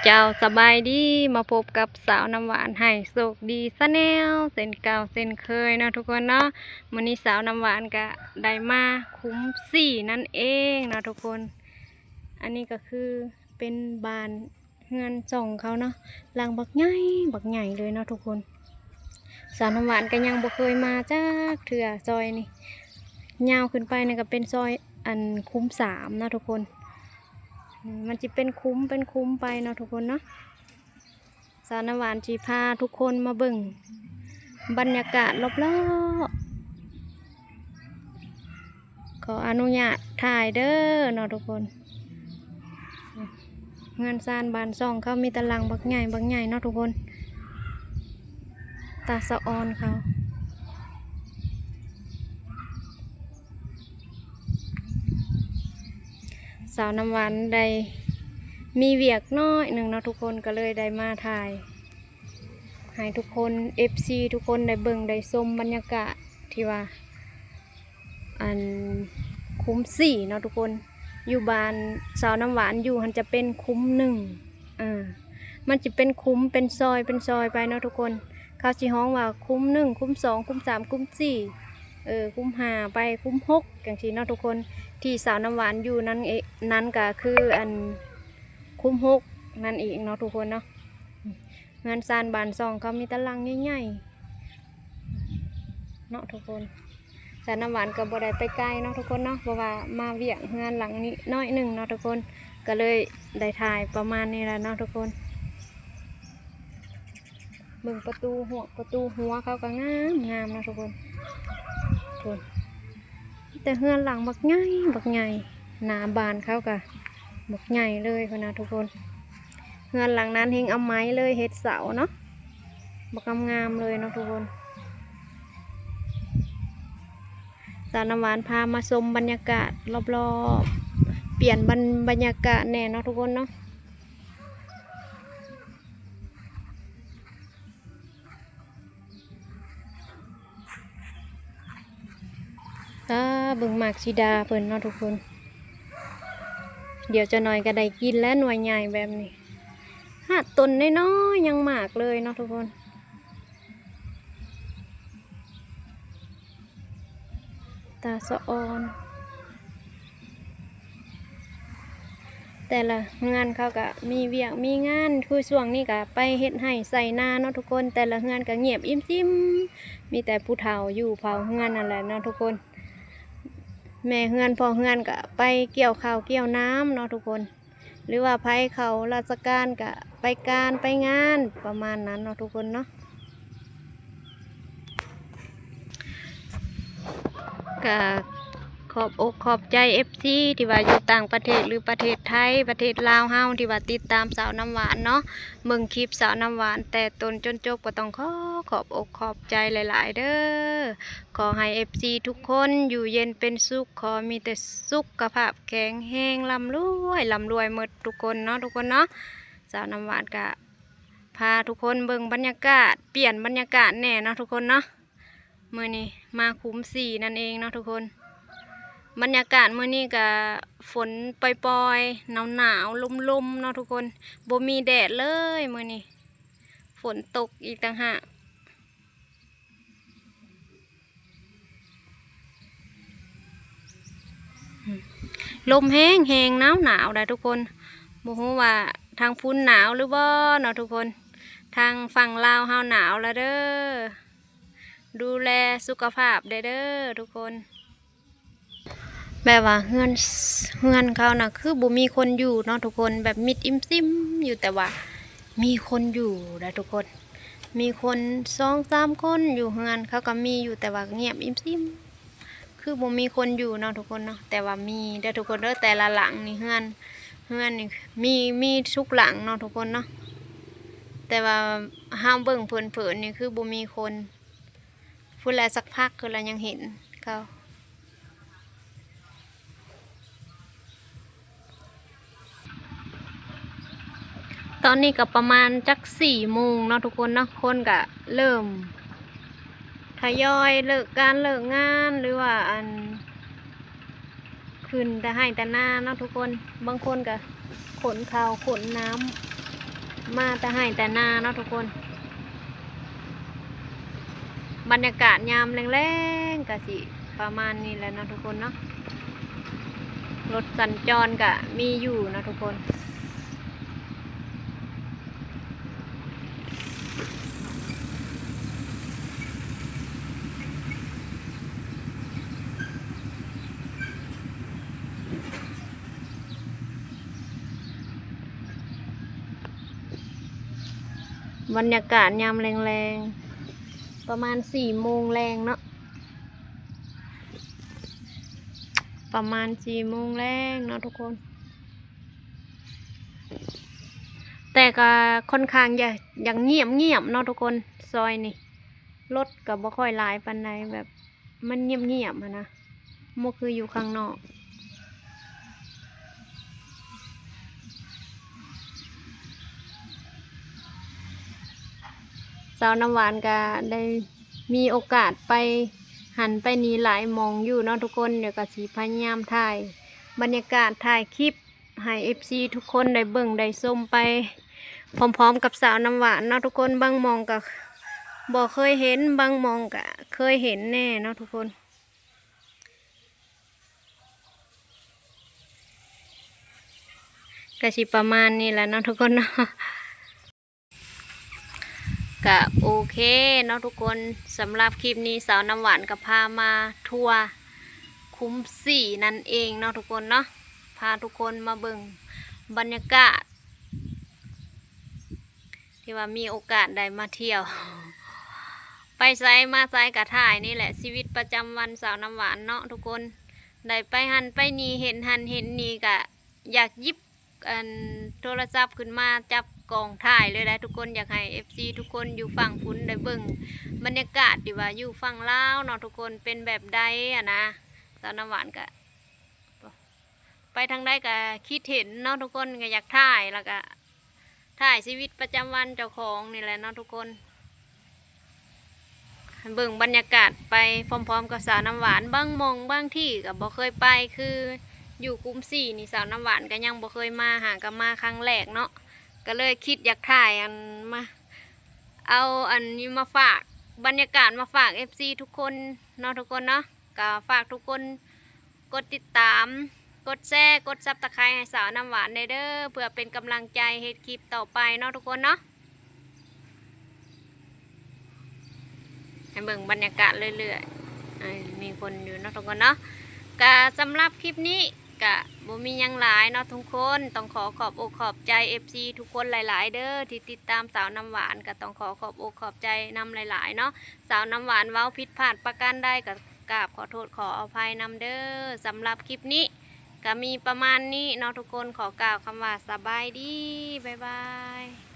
ເຈົ້າ ສະບາຍດີ ມາພົບກັບສາວນ້ຳຫວານໄຮໂຊກດີ Channel ເຊັ່ນເກົ່າເຊັ່ນເຄີຍເນາະທຸກຄົນເນາະ. ມື້ນີ້ສາວນ້ຳຫວານກະໄດ້ມາຂຸມສີ່ນັ້ນເອງເນາະທຸກຄົນ. ອັນນີ້ກະຄືເປັນບ້ານເຮືອນຊ່ອງເຂົາເນາະ, ຫຼັງບັກໃຫຍ່ ບັກໃຫຍ່ເລີຍເນາະທຸກຄົນ. ສາວນ້ຳຫວານກະຍັງບໍ່ເຄີຍມາຈັກເທື່ອ ຊອຍນີ້. ຍາວຂຶ້ນໄປນີ້ກະເປັນຊອຍ ອັນ ຂຸມສາມເນາະທຸກຄົນ. ອືມ ມັນຊິເປັນຂຸມເປັນຂຸມໄປເນາະທຸກຄົນເນາະ. ສາວນ້ຳຫວານຊິພາທຸກຄົນມາເບິ່ງບັນຍາກາດລອບໆ. ຂໍອະນຸຍາດຖ່າຍເດີເນາະທຸກຄົນ. ເຮືອນຊານບ້ານຊ່ອງເຂົາມີແຕ່ຫຼັງບັກໃຫຍ່ ບັກໃຫຍ່ເນາະທຸກຄົນ. ຕາສະອອນເຂົາ. ສາວນ້ຳຫວານໄດ້ມີວຽກໜ້ອຍໜຶ່ງເນາະທຸກຄົນ, ກະເລີຍໄດ້ມາຖ່າຍໃຫ້ທຸກຄົນ ເອັຟຊີ ທຸກຄົນໄດ້ເບິ່ງໄດ້ຊົມບັນຍາກາດທີ່ວ່າ ອັນ ຂຸມສີ່ເນາະທຸກຄົນ. ຢູ່ບ້ານສາວນ້ຳຫວານຢູ່ຫັ້ນຈະເປັນຂຸມໜຶ່ງ ເອີ ມັນຈະເປັນຂຸມເປັນຊອຍເປັນຊອຍໄປເນາະທຸກຄົນ. ເຂົາຊິຮ້ອງວ່າຂຸມໜຶ່ງ ຂຸມສອງ ຂຸມສາມ ຂຸມສີ່ ເອີ ຂຸມຫ້າ ໄປຂຸມຫົກ ຈັ່ງຊີ້ເນາະທຸກຄົນ. ທີ່ສາວນ້ຳຫວານຢູ່ນັ້ນເອ ນັ້ນກະຄື ອັນ ຂຸມຫົກນັ້ນເອງເນາະທຸກຄົນເນາະ. ເຮືອນຊານບ້ານຊ່ອງເຂົາມີແຕ່ຫຼັງໃຫຍ່ໆເນາະທຸກຄົນ. ສາວນ້ຳຫວານກະບໍ່ໄດ້ໄປໄກເນາະທຸກຄົນເນາະ, ເພາະວ່າມາວຽກເຮືອນຫຼັງນີ້ໜ້ອຍໜຶ່ງເນາະທຸກຄົນ, ກະເລີຍໄດ້ຖ່າຍປະມານນີ້ລະເນາະທຸກຄົນ. ເບິ່ງປະຕູ ຫວກປະຕູ ຫົວເຂົາກະງາມໆເນາະທຸກຄົນ. ພຸ້ນ ມີແຕ່ເຮືອນຫຼັງບັກໃຫຍ່ ບັກໃຫຍ່, ໜ້າບ້ານເຂົາກະບັກໃຫຍ່ເລີຍພຸ້ນນະທຸກຄົນ. ເຮືອນຫຼັງນັ້ນແຮ່ງເອົາໄມ້ເລີຍເຮັດເສົາເນາະ, ບັກງາມໆເລີຍເນາະທຸກຄົນ. ສາວນ້ຳຫວານພາມາຊົມບັນຍາກາດລອບໆ, ປ່ຽນບັນ ບັນຍາກາດແດ່ເນາະທຸກຄົນເນາະ. ອາ ເບິ່ງໝາກສີດາເພິ່ນເນາະທຸກຄົນ. ດຽວຈັກໜ້ອຍກະໄດ້ກິນແລ້ວ ໜ່ວຍໃຫຍ່ແບບນີ້. ຫາກຕົ້ນນ້ອຍໆຍັງໝາກເລີຍເນາະທຸກຄົນ. ຕາສະອອນ. ແຕ່ລະເຮືອນເຂົາກະມີວຽກມີງານ, ຄືຊ່ວງນີ້ກະໄປເຮັດໄຮ່ໄຖນາເນາະທຸກຄົນ. ແຕ່ລະເຮືອນກະງຽບອີ່ມຊີມ, ມີແຕ່ຜູ້ເຖົ້າຢູ່ເຝົ້າເຮືອນນັ້ນແຫຼະເນາະທຸກຄົນ. ແມ່ເຮືອນພໍ່ເຮືອນກະໄປກ່ຽວເຂົ້າກ່ຽວນ້ຳເນາະທຸກຄົນ. ຫຼືວ່າໃຜເຂົ້າລາຊະການກະໄປການໄປງານ ປະມານນັ້ນເນາະທຸກຄົນເນາະ. ກະຂອບອົກຂອບໃຈ ເອັຟຊີ ທີ່ວ່າຢູ່ຕ່າງປະເທດ ຫຼືປະເທດໄທ ປະເທດລາວເຮົາ ທີ່ວ່າຕິດຕາມສາວນ້ຳຫວານເນາະ, ເບິ່ງຄລິບສາວນ້ຳຫວານແຕ່ຕົ້ນຈົນຈົບ. ກະຕ້ອງຂໍຂອບອົກຂອບໃຈຫຼາຍໆເດີ. ຂໍໃຫ້ ເອັຟຊີ ທຸກຄົນຢູ່ເຢັນເປັນສຸກ, ຂໍມີແຕ່ສຸຂະພາບແຂງແຮງ, ລ່ຳລວຍ ລ່ຳລວຍໝົດທຸກຄົນເນາະ ທຸກຄົນເນາະ. ສາວນ້ຳຫວານກະພາທຸກຄົນເບິ່ງບັນຍາກາດ, ປ່ຽນບັນຍາກາດແດ່ເນາະທຸກຄົນເນາະ. ມື້ນີ້ມາຂຸມສີ່ນັ້ນເອງເນາະທຸກຄົນ. ບັນຍາກາດມື້ນີ້ກະຝົນປ່ອຍໆ ໜາວໆ ລົມໆເນາະທຸກຄົນ, ບໍ່ມີແດດເລີຍມື້ນີ້, ຝົນຕົກອີກຕ່າງຫາກ. ລົມແຮງໆ ໜາວໆ ໄດ໋ທຸກຄົນ. ບໍ່ຮູ້ວ່າທາງພຸ້ນໜາວຫຼືບໍ່ເນາະທຸກຄົນ, ທາງຝັ່ງລາວເຮົາໜາວລະເດີ. ດູແລສຸຂະພາບແດ່ເດີທຸກຄົນ. ແບບວ່າເຮືອນ ເຮືອນເຂົານະຄືບໍ່ມີຄົນຢູ່ເນາະທຸກຄົນ, ແບບມິດອີ່ມຊີມຢູ່ ແຕ່ວ່າມີຄົນຢູ່ໄດ໋ທຸກຄົນ. ມີຄົນສອງສາມຄົນຢູ່ເຮືອນເຂົາກະມີຢູ່, ແຕ່ວ່າງຽບອີ່ມຊີມ ຄືບໍ່ມີຄົນຢູ່ເນາະທຸກຄົນເນາະ. ແຕ່ວ່າມີເດີທຸກຄົນເດີ, ແຕ່ລະຫຼັງນີ້ເຮືອນ ເຮືອນນີ້ມີ ມີທຸກຫຼັງເນາະທຸກຄົນເນາະ, ແຕ່ວ່າເຮົາເບິ່ງເຜິນໆນີ້ຄືບໍ່ມີຄົນ. ພຸ້ນແຫຼະ ສັກພັກຄືລະຍັງເຫັນເຂົາ. ຕອນນີ້ກະປະມານຈັກສີ່ໂມງເນາະທຸກຄົນເນາະ, ຄົນກະເລີ່ມທະຍອຍເລີກການເລີກງານ ຫຼືວ່າ ອັນ ຂຶ້ນແຕ່ໄຮ່ແຕ່ນາເນາະທຸກຄົນ. ບາງຄົນກະຂົນເຂົ້າຂົນນ້ຳ ມາແຕ່ໄຮ່ແຕ່ນາເນາະທຸກຄົນ. ບັນຍາກາດຍາມແລງໆ ກະຊິປະມານນີ້ແຫຼະເນາະທຸກຄົນເນາະ. ລົດສັນຈອນກະມີຢູ່ເນາະທຸກຄົນ. ບັນຍາກາດຍາມແລງໆ ປະມານສີ່ໂມງແລງເນາະ ປະມານສີ່ໂມງແລງເນາະທຸກຄົນ. ແຕ່ກະຄ່ອນຂ້າງຢາກ ຢາກງຽບໆ ເນາະທຸກຄົນ ຊອຍນີ້ ລົດກະບໍ່ຄ່ອຍຫຼາຍປານໃດ ແບບ ມັນງຽບໆ ຫັ້ນນະ ບໍ່ຄືຢູ່ຂ້າງນອກ. ສາວນ້ຳຫວານກະໄດ້ມີໂອກາດໄປຫັ້ນໄປນີ້ຫຼາຍໝ່ອງຢູ່ເນາະທຸກຄົນ. ດຽວກະຊິພະຍາຍາມຖ່າຍບັນຍາກາດ ຖ່າຍຄລິບ ໃຫ້ເອັຟຊີທຸກຄົນໄດ້ເບິ່ງໄດ້ຊົມໄປພ້ອມໆ ກັບສາວນ້ຳຫວານເນາະທຸກຄົນ. ບາງໝ່ອງກະບໍ່ເຄີຍເຫັນ ບາງໝ່ອງກະເຄີຍເຫັນແດ່ເນາະທຸກຄົນ. ກະຊິປະມານນີ້ແຫຼະເນາະທຸກຄົນເນາະ. ກະໂອເຄເນາະທຸກຄົນ, ສຳລັບຄລິບນີ້ສາວນ້ຳຫວານກະພາມາທົວຂຸມສີ່ນັ້ນເອງເນາະທຸກຄົນເນາະ, ພາທຸກຄົນມາເບິ່ງບັນຍາກາດທີ່ວ່າມີໂອກາດໄດ້ມາທ່ຽວ ໄປໃສມາໃສກະຖ່າຍນີ້ແຫຼະ ຊີວິດປະຈຳວັນສາວນ້ຳຫວານເນາະທຸກຄົນ, ໄດ້ໄປຫັ້ນໄປນີ້ ເຫັນຫັ້ນເຫັນນີ້ກະຢາກຫຍິບ ອັນ ໂທລະສັບຂຶ້ນມາຈັບກ້ອງຖ່າຍເລີຍໄດ໋ທຸກຄົນ. ຢາກໃຫ້ເອັຟຊີທຸກຄົນຢູ່ຝັ່ງພຸ້ນໄດ້ເບິ່ງບັນຍາກາດທີ່ວ່າຢູ່ຝັ່ງລາວເນາະທຸກຄົນ ເປັນແບບໃດຫັ້ນນະ. ສາວນ້ຳຫວານກະໄປທາງໃດກະຄິດເຫັນເນາະທຸກຄົນ, ກະຢາກຖ່າຍ ແລ້ວກະ ຖ່າຍຊີວິດປະຈຳວັນເຈົ້າຂອງນີ້ແຫຼະເນາະທຸກຄົນ, ໃຫ້ເບິ່ງບັນຍາກາດໄປພ້ອມໆ ກັບສາວນ້ຳຫວານ. ບາງໝ່ອງບາງທີ່ກະບໍ່ເຄີຍໄປ ຄືຢູ່ຂຸມສີ່ນີ້ ສາວນ້ຳຫວານກະຍັງບໍ່ເຄີຍມາ, ຫາກະມາຄັ້ງແລກເນາະ, ກະເລີຍຄິດຢາກຖ່າຍ ອັນ ມາ ເອົາອັນນີ້ມາຝາກ ບັນຍາກາດມາຝາກເອັຟຊີທຸກຄົນເນາະທຸກຄົນເນາະ. ກະຝາກທຸກຄົນ ກົດຕິດຕາມ ກົດແຊ ກົດຊັບສະໄຄຣບ໌ໃຫ້ສາວນ້ຳຫວານແດ່ເດີ ເພື່ອເປັນກຳລັງໃຈເຮັດຄລິບຕໍ່ໄປເນາະທຸກຄົນເນາະ. ໃຫ້ເບິ່ງບັນຍາກາດເລື້ອຍໆ ເອີ ມີຄົນຢູ່ເນາະທຸກຄົນເນາະ. ກະສຳລັບຄລິບນີ້ກະບໍ່ມີຫຍັງຫຼາຍເນາະທຸກຄົນ, ຕ້ອງຂໍຂອບອົກຂອບໃຈເອັຟຊີທຸກຄົນຫຼາຍໆເດີ ທີ່ຕິດຕາມສາວນ້ຳຫວານ, ກະຕ້ອງຂໍຂອບອົກຂອບໃຈນຳຫຼາຍໆເນາະ. ສາວນ້ຳຫວານເວົ້າຜິດພາດປະການໃດກະ ກາບຂໍໂທດຂໍອະໄພນຳເດີ. ສຳລັບຄລິບນີ້ກະມີປະມານນີ້ເນາະທຸກຄົນ, ຂໍກ່າວຄຳວ່າສະບາຍດີ ບາຍບາຍ.